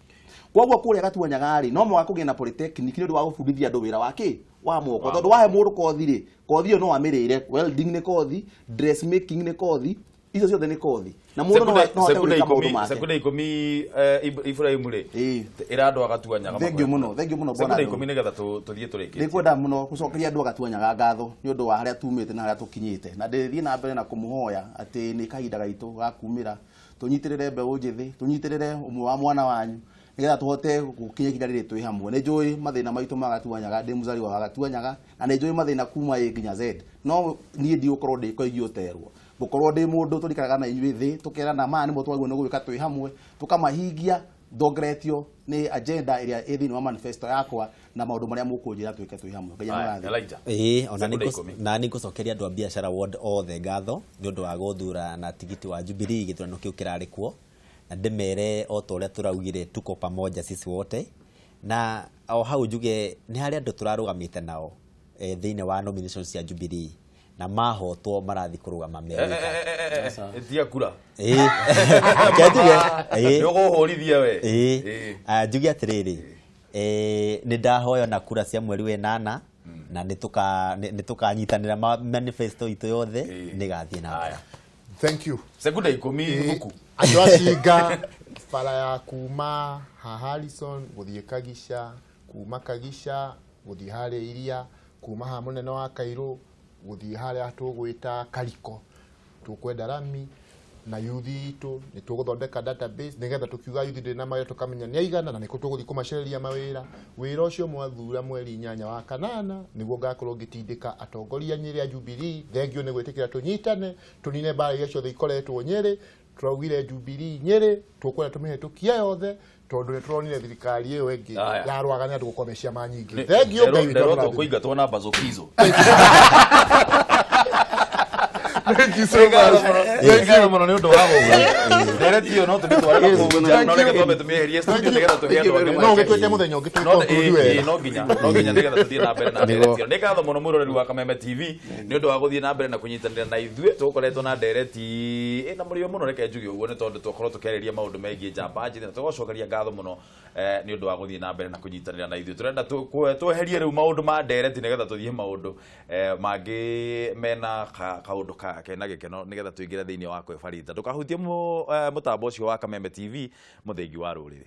Koguo kũrĩa Gatuanyaga rĩ, no mũhaka kũgĩe na polytechnic nĩ ũndũ wa gũbundithia andũ wĩra wa kĩ wa moko, tondũ wahe mũndũ kothi rĩ, kothi ĩyo no amĩrĩre. Welding nĩ kothi, dressmaking nĩ kothi, icio ciothe nĩ kothi, na mũndũ no ahote gwĩka maũndũ make. Sekunde 10 Ibrahim rĩ, ĩra andũ a Gatuanyaga. Thank you mũno, thank you mũno bwana. Sekunde 10 nĩgetha tũthiĩ tũrĩkĩtie. Nĩngwenda mũno gũcokeria andũ a Gatuanyaga ngatho nĩ ũndũ wa harĩa tumĩte na harĩa tũkinyĩte, na ndĩrĩthiĩ na mbere na kũmũhoya atĩ nĩ kahinda gaitũ ga kumĩra tũnyitĩrĩre mbeũ njĩthĩ, tũnyitĩrĩre ũmwe wa mwana wanyu nĩgetha tũhote gũkinya ihinda rĩrĩ twĩ hamwe. Nĩ njũĩ mathĩna maitũ ma Gatuanyaga, ndĩ mũzari wa Gatuanyaga, na nĩ njũĩ mathĩna kuma A nginya Z, no niĩ ndigũkorwo ndĩ koigi ũterwo, ngũkorwo ndĩ mũndũ tũrikaraga na inyuĩ thĩ tũkerana maya nĩmo twagĩrĩirwo nĩ gwĩka twĩ hamwe, tũkamahingia ndongoretio nĩ agenda ĩrĩa ĩ thĩinĩ wa manifesto yakwa na maũndũ marĩa mũkũnjĩra twĩke twĩ hamwe. Ngai amũrathime. Ona na nĩngũcokeria andũ a Biashara Ward othe ngatho nĩ ũndũ wa gũthura na tigiti wa Jubilee gĩthurano kĩu kĩrarĩ kuo, na ndĩmere o ta ũrĩa tũraugire tuko pamoja sisi wote, na o hau njuge nĩ harĩ andũ tũrarũgamĩte nao thĩinĩ wa nominations cia Jubilee na mahotwo marathi kũrũgama merĩ. Tia kura. Njuge nĩ ũgũhũrithia we. Njuge atĩrĩrĩ, nĩ ndahoya na kura cia mweri wa 8 na nĩ tũkanyitanĩra manifesto itũ yothe nĩgathiĩ na mbere. Thank you. Sekunde 10 thuku. Andũ acinga bara ya kuma ha Harrison gũthiĩ Kagica, kuma Kagica gũthiĩ harĩa Iria, kuma ha mũnene wa Kairũ gũthiĩ harĩa tũgwĩta Kariko, tũkwenda rami na yuthi itũ nĩ tũgũthondeka database nĩgetha tũkiuga yuthi ndĩrĩ na mawĩra tũkamenya nĩ aigana na nĩkũ tũgũthiĩ kũmacereria mawĩra. Wĩra ũcio mwathura mweri 8 wa 8 nĩguo ngakorwo ngĩtindĩka atongoria Nyĩrĩ a Jubilee. Thengio nĩ gwĩtĩkĩra tũnyitane tũnine mbara iria ciothe ikoretwo Nyĩrĩ. Tũraugire Jubilee Nyĩrĩ tũkwenda tũmĩhĩtũkie yothe tondũ nĩ tũronire thirikari ĩyo ĩngĩ yarwaga nĩ andũ gũkorwo me ciama nyingĩ. Thengio Ngai witũ amũrathime. Kũingatwo na bazokizo. Thank you so much. Thank you mũno nĩ ũndũ wa gũka. Ndereti ĩyo no tũmĩtware kũu nja, no reke twambe tũmĩeherie studio nĩgetha tũhe andũ angĩ. No ũgĩtuĩke mũthenya ũngĩ tũgĩconclude wega. No nginya nĩgetha tũthiĩ na mbere na ndereti ĩyo. Nĩ ngatho mũno mwĩroreri wa Kameme TV nĩ ũndũ wa gũthiĩ na mbere na kũnyitanĩra na ithuĩ. Tũgũkoretwo na ndereti ĩna mũrĩo mũno, reke njuge ũguo nĩ tondũ twakorwo tũkĩarĩria maũndũ megiĩ njamba njĩthĩ na tũgacokeria ngatho mũno nĩ ũndũ wa gũthiĩ na mbere na kũnyitanĩra na ithuĩ. Tũrenda tweherie rĩu maũndũ ma ndereti nĩgetha tũthiĩ maũndũ mangĩ mena kaũndũ kena gĩkeno nĩgetha tũingĩre thĩinĩ wa kwĩbarita. Ndũkahutie mũtambo ũcio wa Kameme TV, mũthengi wa rũrĩrĩ.